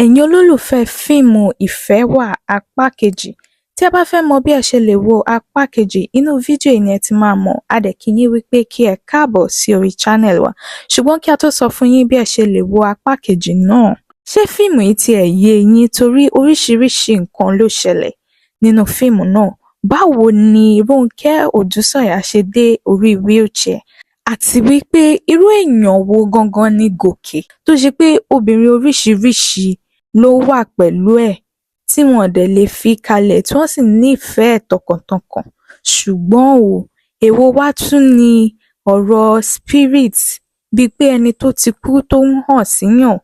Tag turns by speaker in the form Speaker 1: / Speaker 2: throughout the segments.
Speaker 1: Ẹ̀yin olólùfẹ́ fíìmù Ìfẹ́ Wà apá kejì, tí ẹ bá fẹ́ mọ bí ẹ ṣe lè wo apá kejì, inú fídíò yìí ni ẹ ti máa mọ̀. A dẹ̀ kí yín wípé kí ẹ káàbọ̀ sí orí channel wa. Ṣùgbọ́n kí a tó sọ fún yín bí ẹ ṣe lè wo apá kejì náà, ṣé fíìmù yìí tiẹ̀ yé yín? Torí oríṣiríṣi nǹkan ló ṣẹlẹ̀ nínú fíìmù náà. Báwo ni Rónkẹ́ Odùsànyà ṣe dé orí wheelchair? Àti wípé irú èèyàn wo gangan ni Gòkè tó ṣe pé obìnrin oríṣiríṣi ló wà pẹ̀lú ẹ̀ tí wọn dẹ̀ lè fi kalẹ̀, tí wọ́n sì nífẹ̀ẹ́ tọkàntọkàn? Ṣùgbọ́n o, èwo wá tún ni ọ̀rọ̀ spirit, bíi pé ẹni tó ti kú tó ń hàn síyàn,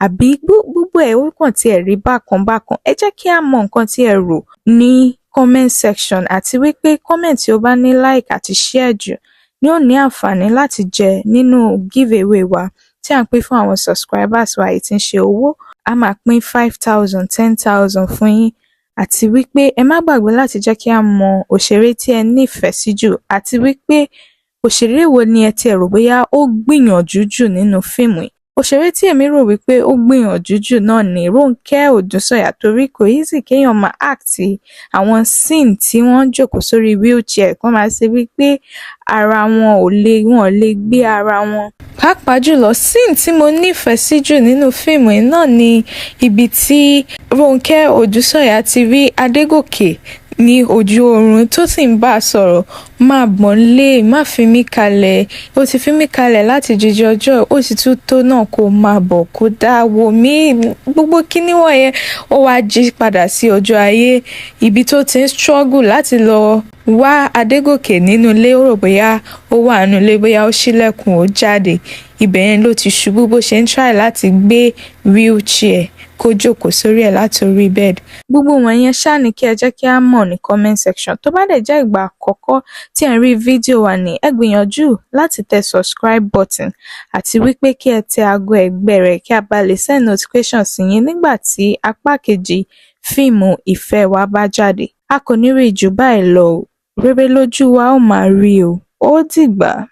Speaker 1: àbí gbogbo ẹ̀ ó kàn tiẹ̀ rí bákan bákan? Ẹ jẹ́ kí á mọ nǹkan tí ẹ rò ní comment section, àti wípé comment tí ó bá ní like àti share jù ni ó ní àǹfààní láti jẹ nínú giveaway wa tí à ń pín fún àwọn subscribers wa, èyí tí ń ṣe owó. A máa pín 5,000, 10,000 fún yín. Àti wípé ẹ má gbàgbé láti jẹ́ kí á mọ òṣèré tí ẹ nífẹ̀ẹ́ sí jù, àti wípé òṣèré wo ni ẹ tiẹ̀ rò bóyá ó gbìyànjú jù nínú fíìmù yìí. Òṣèré tí èmi rò wípé ó gbìyànjú jù náà ni Rónkẹ́ Odùsànyà, torí kò easy kéèyàn máa act àwọn scene tí wọ́n jókòó sórí wheelchair, kó máa ṣe wípé ara wọn ò lè, wọn ò lè gbé ara wọn. Pàápàá jùlọ, scene tí mo nífẹ̀ẹ́ sí jù nínú fíìmù yìí náà ni ibi tí Rónkẹ́ Odùsànyà ti rí Adégòkè ní ojú oorun, tó sì ń bá a sọ̀rọ̀: "Máa bọ̀ nílé, má fi mí kalẹ̀, ó ti fi mí kalẹ̀ láti jíjẹ ọjọ́, ó sì tún tó náà, kó máa bọ̀, kó dá wò mí." Gbogbo kíní wọ̀nyẹn, ó wá jí padà sí ojú ayé, ibi tó ti ń struggle láti lọ wá Adégòkè nínú ilé. Ó rò bóyá ó wà nínú ilé, bóyá ó ṣílẹ̀kùn, ó jáde. Ibẹ̀ yẹn ló ti ṣubú bó ṣe ń try láti gbé wheelchair kó jókòó sórí ẹ̀ láti orí bed. Gbogbo wọ̀nyẹn ṣáà ní kí ẹ jẹ́ kí á mọ̀ ní comment section. Tó bá dẹ̀ jẹ́ ìgbà àkọ́kọ́ tí ẹ̀ ń rí fídíò wa ní, ẹ gbìyànjú láti tẹ subscribe button, àti wípé kí ẹ tẹ aago ẹ̀gbẹ́ rẹ̀, kí a bá lè send notification sí yín nígbà tí apá kejì fíìmù Ìfẹ́ Wa bá jáde. A kò ní rí jù báyìí lọ o. Rere lójú wa ó máa rí o. Ó dìgbà.